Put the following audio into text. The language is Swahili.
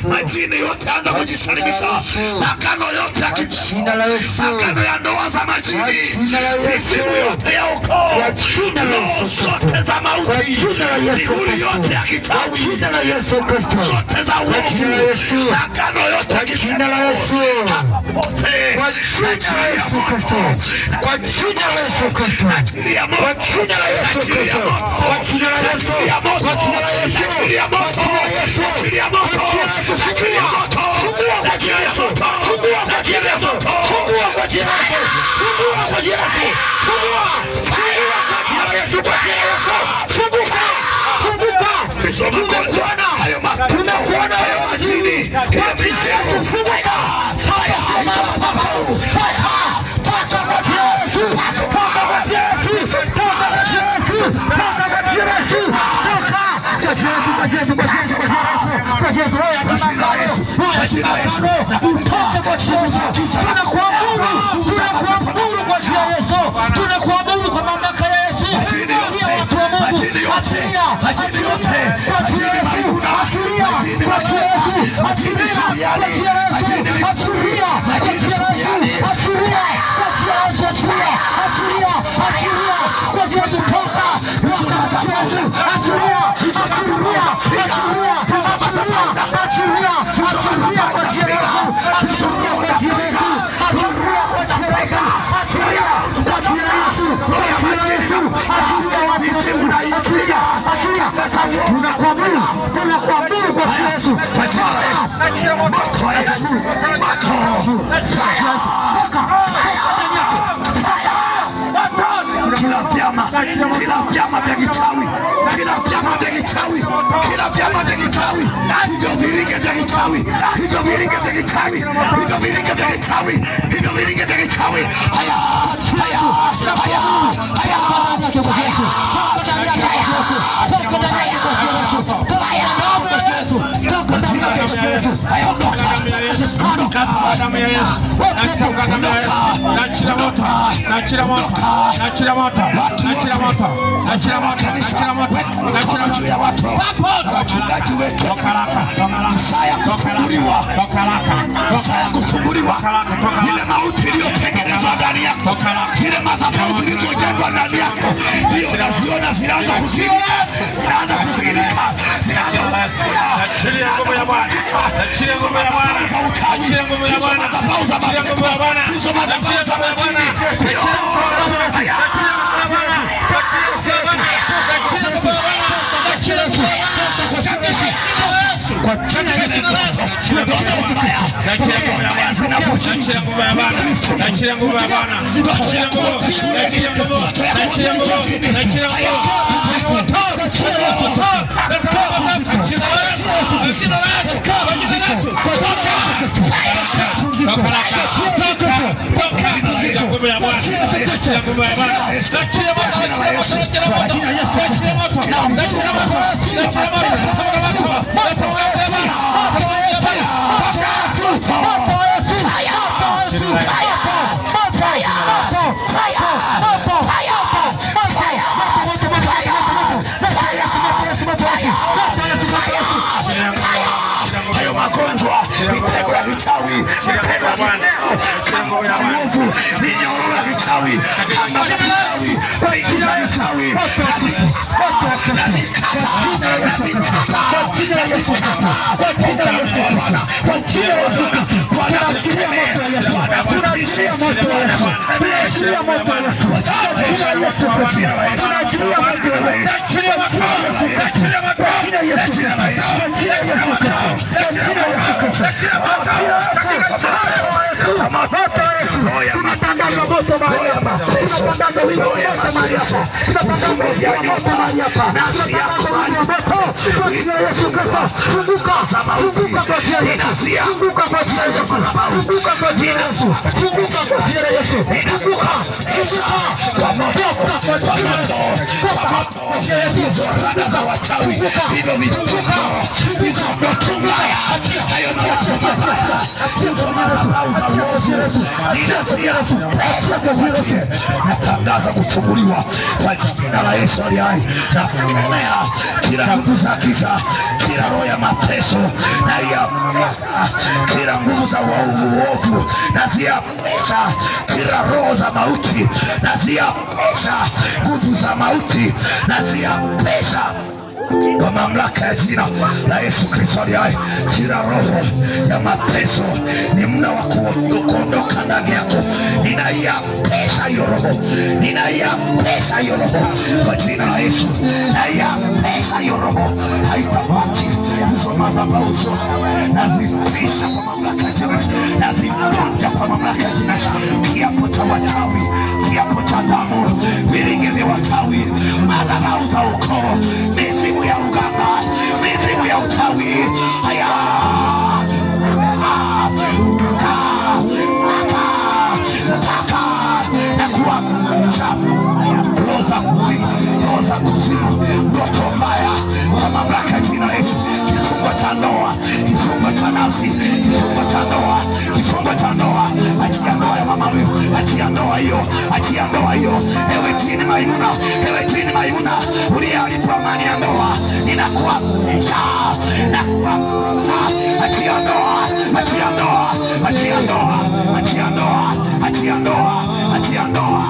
Yesu. Majini yote anza Kwa kujisalimisha. jina la Yesu. Makano yote ya Kwa jina la Yesu. makano ya ndoa za Kwa majini, jina la Yesu. mizimu yote ya ukoo, Kwa jina la roho Yesu zote Kristo. za Kwa mauti, jina la Yesu mihuri Kristo. yote ya Kwa kichawi, jina la Yesu Kristo. zote za Kwa jina la uovu, Yesu. makano yote ya Kwa jina la Yesu. hapa pote, Kwa jina la Yesu Kristo. Kwa jina la Yesu Kristo. naachilia moto, Kwa jina la Yesu naachilia Kristo. moto, Kwa jina la Yesu. naachilia moto, Kwa jina la Yesu. naachilia Kwa moto, jina la Yesu. naachilia moto, Kwa jina la Yesu. naachilia moto, Fungua kwa jina la naachilia Yesu. moto, Fungua kwa jina la naachilia Yesu. moto. Fungua kwa jina la Yesu. Fungua kwa jina la Yesu. Fungua. Fungua kwa jina la Yesu. Kwa jina la Yesu. Funguka. Funguka. Hizo magonjwa, Tumekuona. hayo mapepo, Tumekuona hayo wewe majini, majini. Kwa hiyo jina la Yesu. mizimu. Funguka. Haya sio madhabahu. Haya. Pasa kwa jina la Yesu. Toka kwa jina la Yesu. Toka kwa jina la Yesu. Toka kwa jina la Yesu. Toka. Kwa jina la Yesu. Kwa jina la Yesu. Kwa jina la Yesu. Kwa jina la Yesu. Kwa jina la Yesu. Kwa jina la Yesu. Kwa jina la Yesu. Utoke kwa jina la Yesu. Tunakuamuru, tunakuamuru kwa jina la Yesu. Tunakuamuru kwa mamlaka ya Yesu. Majini yote, Achilia watu wa Mungu. majini yote, Achilia, majini yote, kwa jina la majini Yesu. maiguna, Achilia, majini kwa jina la Yesu. majini Achilia, subiani, kwa jina la Yesu. majini Achilia, kwa majini jina la Yesu. subiani. Achilia, kwa jina la Yesu. Achilia, achilia, achilia. Kwa jina la Yesu toka. Toka kwa jina la Yesu. Achilia, achilia, achilia, achilia, achilia, achilia kwa jina la Yesu. Achilia kwa jina la Yesu. Achilia kwa jina la Yesu. Achilia kwa jina la Yesu. Kwa jina la Yesu. Achilia watu wa Mungu. Achilia, achilia. Tunakuamuru, tunakuamuru kwa jina la Yesu. Kwa jina la Yesu. Moto wa Yesu. Moto. Kila vyama, kila vyama vya kichawi, kila vyama vya kichawi, kila vyama vya kichawi, hivyo viringe vya kichawi, hivyo viringe vya kichawi, hivyo viringe vya kichawi, hivyo viringe vya kichawi. Haya, haya, haya, haya. Haya, ondoka. Damu ya Yesu. Natamka damu ya Yesu. Naachilia moto. Naachilia moto. Naachilia moto. Naachilia moto. Naachilia moto. Kanisa, Naachilia moto. weka Naachilia mikono juu moto. ya watu na wachungaji wetu. Toka haraka. Toka haraka. Saa ya kufunguliwa, Toka haraka. saa ya kufunguliwa, ile mauti iliyotengenezwa ndani yako, zile madhabahu zilizojengwa ndani yako, ndio unaziona zinaanza kuzimika, zinaanza kuzimika, zinaanza Achilia nguvu ya Bwana. Achilia nguvu ya Bwana. Achilia nguvu ya Bwana. madhabahu za Achilia nguvu ya Bwana. hizo madhabahu Achilia za nguvu ya Bwana. majini, Achilia nguvu ya Bwana. Achilia nguvu ya Bwana. Achilia nguvu ya Bwana. Achilia nguvu ya Bwana. Achilia nguvu ya Bwana. Kwa jina la Yesu. Achilia nguvu ya Bwana. Achilia nguvu ya Bwana. Achilia nguvu ya Bwana. Achilia nguvu. Achilia nguvu. Achilia nguvu. Achilia nguvu. Nguvu ya Bwana. Achilia nguvu ya Bwana. Achilia moto. Achilia moto. Achilia moto. Achilia moto. Achilia moto. Achilia moto. Hayo magonjwa, mitego ya kichawi, mitego ya kamba za uovu, minyororo ya kichawi, kamba za kichawi, pingu za kichawi, nazikata, nazikata, nazikata. Bwana, kwa jina la Yesu Kristo, Bwana tukemee, Bwana tutishe, Bwana tukemee. Tunaachilia moto wa Yesu. Kwa jina la Yesu, kwa jina la Yesu, Tunaachilia kwa jina la Yesu, moto wa Yesu. kwa jina la Yesu, Kwa jina la Yesu. kwa jina la Yesu, Kwa jina la Yesu Kristo. Kwa jina la Yesu Kristo. Kwa jina la Yesu. Moto wa Yesu. Tunatangaza moto mahali hapa. Tunatangaza wingu wa moto mahali hapa. Tunatangaza wingu wa moto mahali hapa. Tunatangaza wingu wa moto kwa jina la Yesu Kristo. Funguka. Funguka kwa jina la Yesu. Funguka kwa jina la Yesu. Funguka kwa jina la Yesu. Funguka kwa jina la Yesu. Funguka. Funguka. Toka kwa jina la Yesu. Toka kwa jina la Yesu. Hizo rada za wachawi, hivyo vituko, hizo ndoto mbaya, hayo mawazo mabaya, hizo madhabahu za uovu, ninazia natangaza kufunguliwa kwa jina la Yesu aliye hai, na kukemea kila nguvu za giza, kila roho ya mateso na ya Kila nguvu za uovu naziamsha, kila roho za mauti naziamsha, nguvu za mauti naziamsha kwa mamlaka ya jina la Yesu Kristo aliye hai. Kila roho ya mateso ni muda wa kuondoka ndani yako. Ninaiamsha hiyo roho, ninaiamsha hiyo roho kwa jina la Yesu, naiamsha hiyo roho, haitabaki. Hizo madhabahu zote nazitisha kwa mamlaka ya jina la Yesu, nazivunja kwa mamlaka ya jina la Yesu. Kiapo cha wachawi, kiapo cha damu, viringe vya wachawi, madhabahu za ukoo, mizimu ya uganga, mizimu ya uchawi, haya ka ka ka na kuamsha roho za kuzimu, roho za kuzimu, ndoto mbaya kwa mamlaka ya jina la Yesu, kifungo cha ndoa, kifungo cha nafsi, kifungo cha ndoa, kifungo cha ndoa, achia ndoa ya mama huyu, achia ndoa hiyo, achia ndoa hiyo. Ewe jini Maimuna, ewe jini Maimuna uliyeharibu amani ya ndoa, ninakuamsha, nakuamsha, achia ndoa, achia ndoa, achia ndoa, achia ndoa, achia ndoa, achia ndoa.